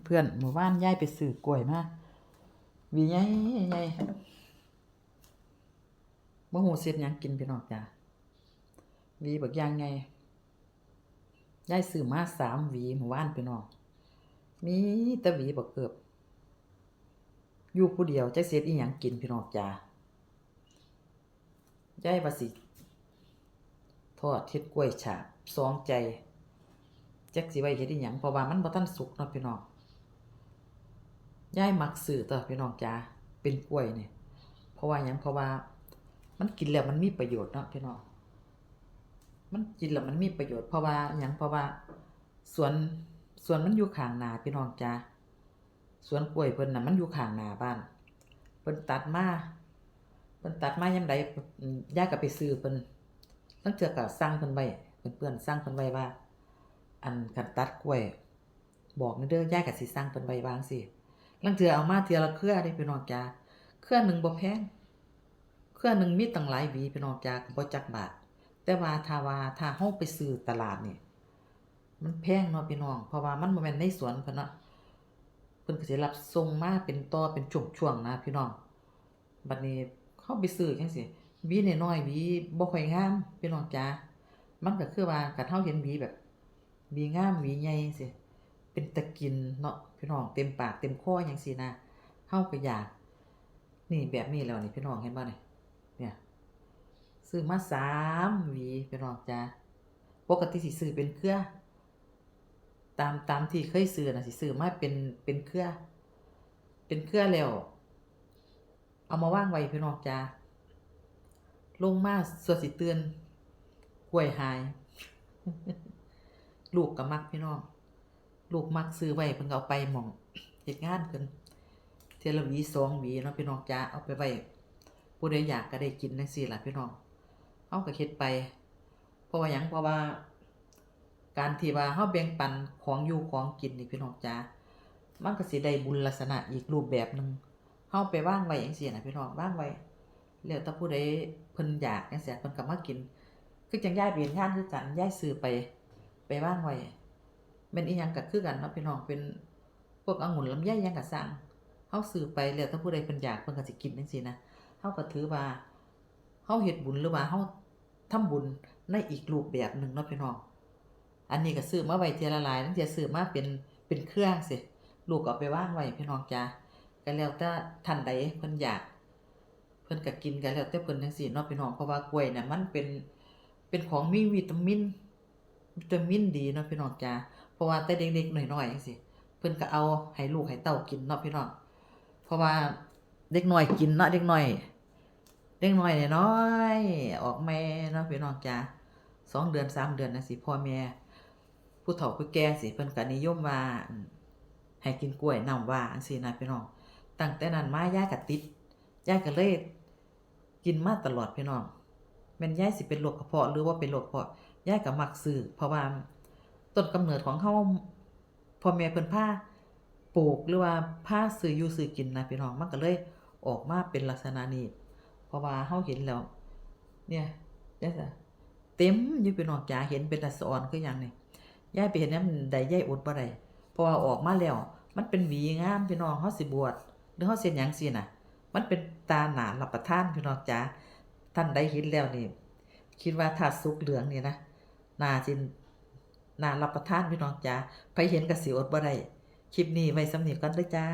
ເພື່ອນໆ ມື້ວານຍາຍໄປຊື້ກ້ວຍມາ ຫວີໃຫຍ່ໆ ບໍ່ຮູ້ຊິເຮັດຫຍັງກິນ ພີ່ນ້ອງຈ໋າ ຫວີບັກຢ່າງໃຫຍ່. ຍາຍຊື້ມາສາມຫວີມື້ວານ ພີ່ນ້ອງ ມີແຕ່ຫວີບັກເກີບ. ຢູ່ຜູ້ດຽວຈັກຊິເຮັດອີ່ຫຍັງກິນ ພີ່ນ້ອງຈ໋າ. ຍາຍວ່າຊິທອດເຮັດກ້ວຍສາບ ສອງໃຈ ຈັກຊິໄວ້ເຮັດອີ່ຫຍັງ ເພາະວ່າມັນບໍ່ທັນສຸກເນາະພີ່ນ້ອງ. ຍາຍມັກຊື້ຕົວະພີ່ນ້ອງຈ໋າ ເປັນກ້ວຍນີ້ ເພາະວ່າຫຍັງ ເພາະວ່າມັນກິນແລ້ວມັນມີປະໂຫຍດເນາະພີ່ນ້ອງ ມັນກິນແລ້ວມັນມີປະໂຫຍດ ເພາະວ່າຫຍັງ ເພາະວ່າສວນ ສວນມັນຢູ່ຂ້າງໜ້າ ພີ່ນ້ອງຈ໋າ. ສວນກ້ວຍເພິ່ນນະ ມັນຢູ່ຂ້າງໜ້າບ້ານ ເພິ່ນຕັດມາ ເພິ່ນຕັດມາຍາມໃດ ອາ ຍາຍກໍໄປຊື້ເພິ່ນ ລາງເທື່ອກໍສັ່ງເພິ່ນໄວ້ ເພື່ອນໆ ສັ່ງເພິ່ນໄວ້ວ່າ ອັນ ຄັນຕັດກ້ວຍບອກແດ່ເດີ ຍາຍກໍຊິສັ່ງເພິ່ນໄວ້ວ່າຈັ່ງຊີ້. ລາງເທື່ອເອົາມາເທື່ອລະເຄືອເດ້ ພີ່ນ້ອງຈ໋າ ເຄືອໜຶ່ງບໍ່ແພງ ເຄືອໜຶ່ງມີຕັ້ງຫຼາຍຫວີ ພີ່ນ້ອງຈ໋າ ກໍບໍ່ຈັກບາດ. ແຕ່ວ່າຖ້າວ່າ ຖ້າເຮົາໄປຊື້ຕະຫຼາດນີ້ ມັນແພງເນາະພີ່ນ້ອງ ເພາະວ່າມັນບໍ່ແມ່ນໃນສວນເພິ່ນເນາະ ເພິ່ນກໍຊິຮັບສົ່ງມາເປັນຕໍ່ເປັນຊ່ວງໆນະພີ່ນ້ອງ. ບັດນີ້ເຮົາໄປຊື້ຈັ່ງຊີ້ ຫວີນ້ອຍໆ ຫວີບໍ່ຄ່ອຍງາມ ພີ່ນ້ອງຈ໋າ ມັນກໍຄືວ່າ ຄັນເຮົາເຫັນຫວີແບບ ຫວີງາມ ຫວີໃຫຍ່ຈັ່ງຊີ້ ເປັນຕາກິນເນາະພີ່ນ້ອງ ເຕັມປາກເຕັມຄໍຈັ່ງຊີ້ນະ ເຮົາກໍຢາກ ນີ້ ແບບນີ້ແລ້ວນີ້ ພີ່ນ້ອງເຫັນບໍ່ນີ້ ນີ້ ຊື້ມາສາມຫວີ ພີ່ນ້ອງຈ໋າ. ປົກກະຕິຊິຊື້ເປັນເຄືອ ຕາມ ຕາມທີ່ເຄີຍຊື້ນະ ຊິຊື້ມາເປັນ ເປັນເຄືອ ເປັນເຄືອແລ້ວ ເອົາມາວາງໄວ້ ພີ່ນ້ອງຈ໋າ ລົງມາຊົ່ວຊິຕື່ນ ກ້ວຍຫາຍ. ລູກກໍມັກ ພີ່ນ້ອງ ລູກມັກ ຊື້ໄວ້ ເພິ່ນກໍເອົາໄປໝ່ອງເຮັດງານເພິ່ນ ເທື່ອລະຫວີສອງຫວີເນາະ ພີ່ນ້ອງຈ໋າ ເອົາໄປໄວ້ ຜູ້ໃດຢາກກໍໄດ້ກິນຈັ່ງຊີ້ລະ ພີ່ນ້ອງ ເຮົາກໍເຮັດໄປ. ເພາະວ່າຫຍັງ ເພາະວ່າການທີ່ວ່າເຮົາແບ່ງປັນຂອງຢູ່ຂອງກິນນີ້ ພີ່ນ້ອງຈ໋າ ມັນກໍຊິໄດ້ບຸນລັກສະນະອີກຮູບແບບໜຶ່ງ. ເຮົາໄປວາງໄວ້ຈັ່ງຊີ້ນະ ພີ່ນ້ອງ ວາງໄວ້ ແລ້ວແຕ່ຜູ້ໃດເພິ່ນຢາກຈັ່ງຊີ້ ເພິ່ນກໍມາກິນ. ຄືຈັ່ງຍາຍໄປເຮັດງານຄືກັນ ຍາຍຊື້ໄປ ໄປວາງໄວ້ ແມ່ນອີ່ຫຍັງກໍຄືກັນເນາະ ພີ່ນ້ອງ ເປັນພວກອະງຸ່ນ ລຳໄຍ ຫຍັງກໍຊ່າງ ເຮົາຊື້ໄປ ແລ້ວແຕ່ຜູ້ໃດເພິ່ນຢາກ ເພິ່ນກໍຊິກິນຈັ່ງຊີ້ນະ ເຮົາກໍຖືວ່າເຮົາເຮັດບຸນ ຫຼືວ່າເຮົາ ທຳບຸນໃນອີກຮູບແບບໜຶ່ງເນາະ ພີ່ນ້ອງ. ອັນນີ້ກໍຊື້ມາໄວ້ເທື່ອລະຫຼາຍ ລາງເທື່ອຊື້ມາເປັນ ເປັນເຄືອຈັ່ງຊີ້ ລູກກໍເອົາໄປວາງໄວ້ ພີ່ນ້ອງຈ໋າ ກໍແລ້ວແຕ່ທ່ານໃດເພິ່ນຢາກ ເພິ່ນກໍກິນ ກໍແລ້ວແຕ່ເພິ່ນຈັ່ງຊີ້ເນາະ ພີ່ນ້ອງ. ເພາະວ່າກ້ວຍນະ ມັນເປັນ ເປັນຂອງມີວິຕາມິນ ວິຕາມິນດີເນາະ ພີ່ນ້ອງຈ໋າ ເພາະວ່າແຕ່ເດັກໆນ້ອຍໆຈັ່ງຊີ້ ເພິ່ນກໍເອົາໃຫ້ລູກໃຫ້ເຕົ້າກິນເນາະ ພີ່ນ້ອງ ເພາະວ່າເດັກນ້ອຍກິນເນາະ ເດັກນ້ອຍ ເດັກນ້ອຍນ້ອຍໆ ອອກໃໝ່ເນາະ ພີ່ນ້ອງຈ໋າ ສອງເດືອນ ສາມເດືອນຈັ່ງຊີ້ ພໍ່ແມ່ຜູ້ເຖົ້າຜູ້ແກ່ຈັ່ງຊີ້ ເພິ່ນກໍນິຍົມວ່າ ອັນ ໃຫ້ກິນກ້ວຍນ້ຳວ້າຈັ່ງຊີ້ນະ ພີ່ນ້ອງ. ຕັ້ງແຕ່ນັ້ນມາ ຍາຍກໍຕິດ ຍາຍກໍເລີຍກິນມາຕະຫຼອດ ພີ່ນ້ອງ. ແມ່ນຍາຍຊິເປັນໂລກກະເພາະ ຫຼືບໍ່ເປັນໂລກກະເພາະ ຍາຍກໍມັກຊື້ ເພາະວ່າຕົ້ນກຳເນີດຂອງເຮົາ ພໍ່ແມ່ເພິ່ນພາປູກ ຫຼືວ່າພາຊື້ຢູ່ຊື້ກິນນະ ພີ່ນ້ອງ ມັນກໍເລີຍອອກມາເປັນລັກສະນະນີ້ ເພາະວ່າເຮົາເຫັນແລ້ວ ເນຍ ຈັ່ງຊີ້ ເຕັມຢູ່ ພີ່ນ້ອງຈ໋າ ເຫັນເປັນຕາສະອອນຄືຫຍັງນີ້. ຍາຍໄປເຫັນຍາມໃດ ຍາຍອົດບໍ່ໄດ້ ເພາະວ່າອອກມາແລ້ວ ມັນເປັນຫວີງາມ ພີ່ນ້ອງ ເຮົາຊິບວດ ຫຼືເຮົາຊິເຮັດຫຍັງຊີ້ນະ ມັນເປັນຕາໜ້າຮັບປະທານ ພີ່ນ້ອງຈ໋າ. ທ່ານໃດເຫັນແລ້ວນີ້ ຄິດວ່າຖ້າສຸກເຫຼືອງນີ້ນະ ໜ້າຊິ ໜ້າຮັບປະທານ ພີ່ນ້ອງຈ໋າ ໃຜເຫັນກໍຊິອົດບໍ່ໄດ້. ຄລິບນີ້ໄວ້ສ່ຳນີ້ກ່ອນເດີຈ້າ.